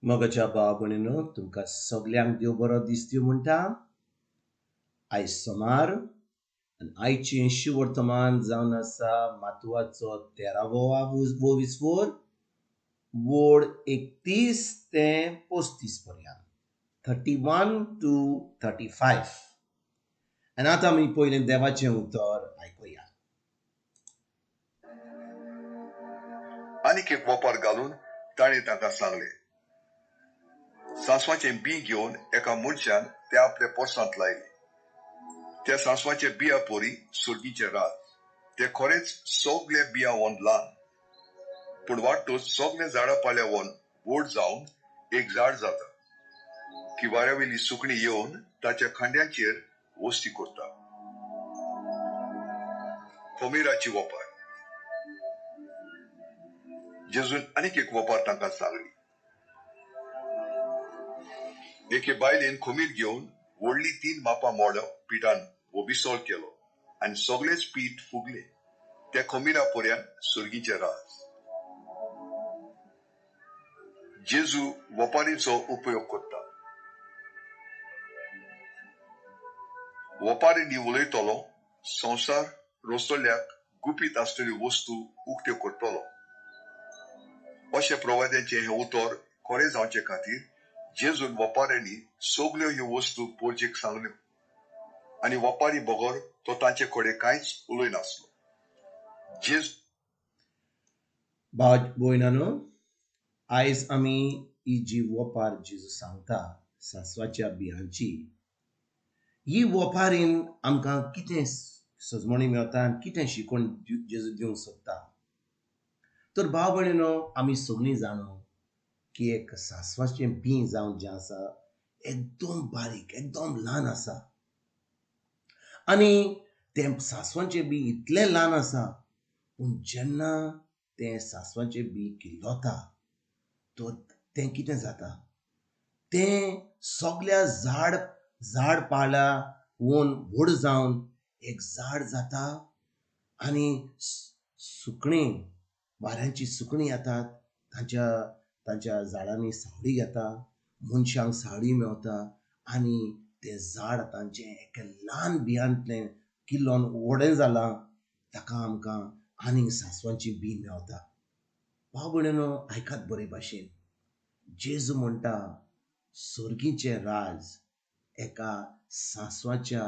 मोगाच्या भाव भयणीनो, तुमकां सगल्यांक देव बरो दीस दिवं म्हणटा. आयज सोमार आनी आयचें शिवर्तमान जावन आसा मातवाचो 13वो वोवीस वोड 31 ते 35 पर्यंत, 31 to 35. आनी आतां आमी पयलें देवाचें उतर आयकुया. आनीक एक वोपार घालून ताणें तांकां सांगलें, सांसवाचें बी घेवन एका मनशान तें आपल्या पोरसांत लायलें. त्या सांसवाच्या बिया पोरी सुर्गीचें राज, तें खरेंच सगळे बिया वन ल्हान, पूण वाडटूच सगळे झाडां पाल्या वन व्हड जावन एक झाड जाता की वाऱ्यावेली सुकणी येवन ताच्या खांद्यांचेर वस्ती करता. खोमीराची वोपार. जेजून आनीक एक वोपार तांकां सांगली. एके बायलेन खोमीर घेवन व्हडली 3 मापां मोड पिठान वो विसोळ केलो आनी सगळेच पीठ फुगले. त्या खोमीरा पर्यान सुर्गीचें राज. जेजू वोपारीचो उपयोग करता. वोपारींनी उलयतलो संवसार रोसतल्याक गुपीत आसलेल्यो वस्तू उक्त्यो करतलो. अशें प्रवाद्यांचें हें उतर खरें जावचे खातीर जेजून वपाऱ्यांनी सगल्यो ह्यो वस्तू पोरजेक सांगल्यो आनी वपारी बगर तो तांचे कडेन कांयच उलयनासलो. जेजू भाव भयणानो, आयज आमी ही जी वोपार जेजू सांगता सांसवाच्या बियांची, ही वोपारीन आमकां कितें सजमणी मेळटा आनी कितें शिकोवन जेजू दिवंक सोदता. तर भाव भयणीनो, आमी सगळीं जाणो की एक सांसवाचें बीं जावन जें आसा एकदम बारीक, एकदम ल्हान आसा. आनी तें सांसवाचें बीं इतलें ल्हान आसा, पूण जेन्ना तें सांसवाचें बीं किल्लता तर तें कितें जाता, तें सगल्या झाड पाला वोन व्हड जावन एक झाड जाता आनी सुकणीं, वाऱ्यांची सुकणीं येतात, तांच्या झाडांनी सावळी घेता, मनशांक सावळी मेवता आनी तें झाड तांचें एका ल्हान बियांतलें किल्लोन व्हडें जालां, ताका आमकां आनीक सांसवाची बीं मेवता. भाव भयणीनो, आयकात बरे भाशेन. जेजू म्हणटा सोर्गीचें राज एका सांसवाच्या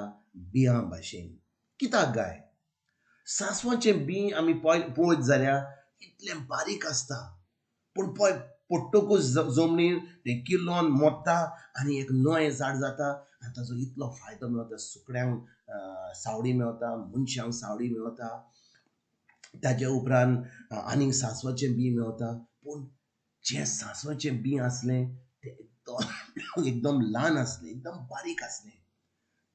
बियां भाशेन. कित्याक गाय? सांसवाचें बीं आमी पळयत जाल्यार इतलें बारीक आसता, पूण पळय पडटकूच जमनीर तें किल्लोन मोडटा आनी एक नवें झाड जाता आनी ताजो इतलो फायदो मेळटा. सुकण्यांक सावळी मेळटा, मनशांक सावळी मेळटा, ताजे उपरांत आनीक सांसवाचें बीं मेळटा. पूण जें सांसवाचें बीं आसलें तें एकदम एकदम ल्हान आसलें, एकदम बारीक आसलें.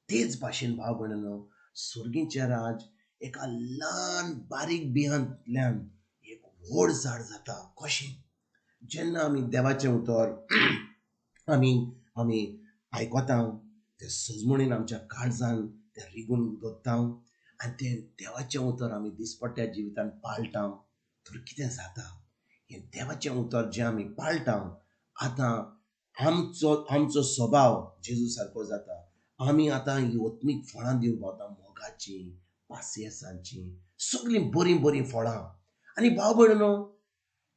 तेच भाशेन भाव भयणीनो, सुर्गीचें राज एका ल्हान बारीक बियांतल्यान एक व्हड झाड जाता. कशें? जेन्ना आमी देवाचें उतर आमी आमी आयकता, तें सजमणीन आमच्या काळजान तें रिगून दवरता आनी तें देवाचें उतर आमी दिसपट्ट्या जिवितान पाळटा, तर कितें जाता, हें देवाचें उतर जें आमी पाळटा आतां आमचो स्वभाव जेजू सारको जाता. आमी आतां ही ओत्मीक फळां दिवंक पावता, मोगाचीं, पासियेसाचीं, सगळीं बरीं बरीं फळां. आनी भाव भयणीनो,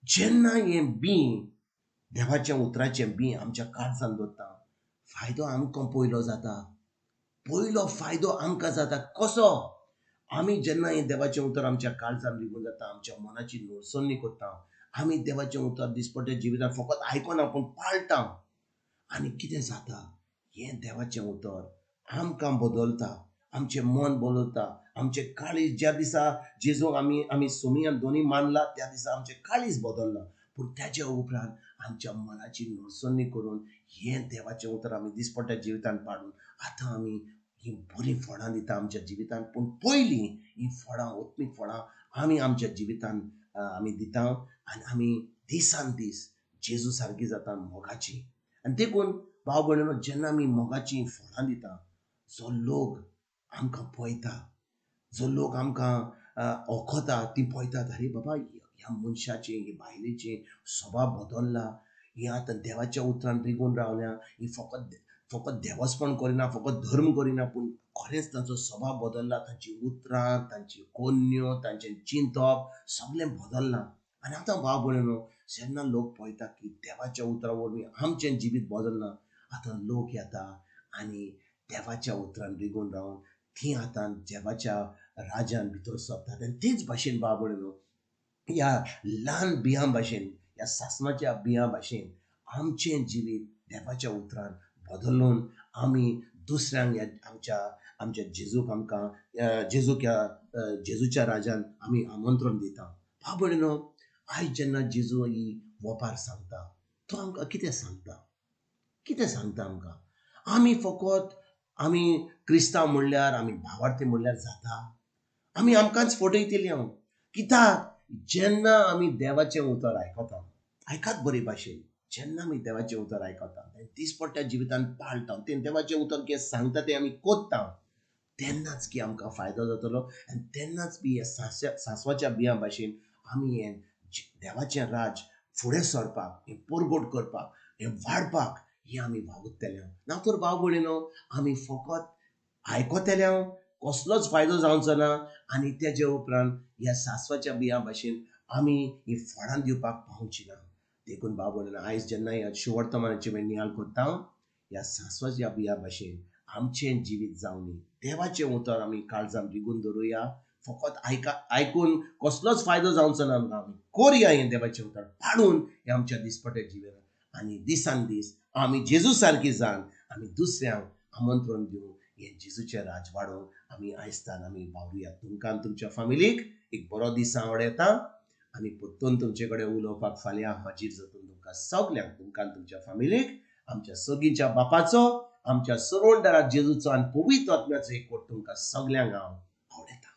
जेन्ना हें बीं देवाच्या उतराचें बीं आमच्या काळजान दवरता, फायदो आमकां पयलो जाता. पयलो फायदो आमकां जाता कसो? आमी जेन्ना हें देवाचें उतर आमच्या काळजान रिगून जाता, आमच्या मनाची नोरसणी करता, आमी देवाचें उतर दिसपट्ट्या जिवितान फकत आयकना पूण पाळटा, आनी कितें जाता, हें देवाचें उतर आमकां बदलता, आमचें मन बदलता, आमचें काळीज. ज्या दिसा जेजूक आमी आमी सोमियान दोनी मानला त्या दिसा आमचें काळीज बदल्लां, पूण ताच्या उपरांत आमच्या मनाची नोरसणी करून हें देवाचें उतर आमी दिसपट्ट्या जिवितान पाडून आतां आमी हीं बरीं फळां दिता आमच्या जिवितान. पूण पयलीं हीं फळां, ओत्मीक फळां आमी आमच्या जिवितान आमी दिता आनी आमी दिसान दीस जेजू सारकी जाता मोगाची. आनी देखून भाव भयणीनो, जेन्ना आमी मोगाचीं फळां दिता, जो लोक आमकां पळयता, जो लोक आमकां ओखता, ती पळयतात, अरे बाबा ह्या मनशाचें, हे बायलेचें स्वभाव बदल्ला, ही आतां देवाच्या उतरान रिगून रावल्या, ही फकत फकत देवस्पण करिना, फकत धर्म करिना, पूण खरेंच तांचो स्वभाव बदल्ला, तांची उतरां, तांची कोन्न्यो, तांचें चिंतप सगळें बदल्लां. आनी आतां भाव भयणीनो, जेन्ना लोक पळयता की देवाच्या उतरा वरवीं आमचें जिवीत बदल्लां, आतां लोक येता आनी देवाच्या उतरान रिगून रावन तीं आतां देवाच्या राजान भितर सरतात. आनी तेच भाशेन भाव भयणीनो, ह्या ल्हान बियां भाशेन, ह्या सासणाच्या बियां भाशेन आमचें जिवीत देवाच्या उतरान बदलून आमी दुसऱ्यांक ह्या आमच्या आमच्या जेजूक आमकां जेजूक ह्या जेजूच्या राजान आमी आमंत्रण दिता. भाव भयणीनो, आयज जेन्ना जेजू ही वोपार सांगता, तो आमकां कितें सांगता? कितें सांगता आमकां? आमी फकत आमी क्रिस्तांव म्हणल्यार, आमी भावार्थी म्हणल्यार जाता? आमी आमकांच फटयतली हांव. कित्याक जेन्ना आमी देवाचें उतर आयकता, आयकात बरे भाशेन, जेन्ना आमी देवाचें उतर आयकता, दिसपट्ट्या जिवितान पाळटा, तें देवाचें उतर कितें सांगता तें आमी कोत्ता, तेन्नाच की आमकां फायदो जातलो. आनी तेन्नाच बी ह्या सांसवाच्या बियां भाशेन आमी हें देवाचें राज फुडें सरपाक, हें परगट करपाक, हें वाडपाक हें आमी वावुरतले. ना तर भाव भयणीनो, आमी फकत आयकतले, कसलोच फायदो जावचो ना. आनी तेजे उपरांत ह्या सांसवाच्या बियां भाशेन आमी ही फळां दिवपाक पावची ना. देखून भाव भयणीनो, आयज जेन्ना ह्या शुवर्तमानाची आमी नियाळ करता, ह्या सांसवाच्या बियां भाशेन आमचें जिवीत जावनी. देवाचें उतर आमी काळजान रिगून दवरुया. फकत आयकून कसलोच फायदो जावचो ना आमकां. आमी कोरया हें देवाचें उतर पाळून हें आमच्या दिसपट्या जिवितान, आनी दिसान दीस आमी जेजू सारकी जावन आमी दुसऱ्यांक आमंत्रण दिवन हें जेजूचें राज वाडोवंक आमी आयजतान आमी वावरुया. तुमकां आनी तुमच्या फामिलीक एक बरो दीस आवडयता आनी परतून तुमचे कडेन उलोवपाक फाल्यां हाजीर जातून. तुमकां सगल्यांक, तुमकां आनी तुमच्या फामिलीक आमच्या सगींच्या बापाचो, आमच्या सरवणदारा जेजूचो आनी पवित्र आत्म्याचो एकवट तुमकां सगल्यांक हांव आवडयता.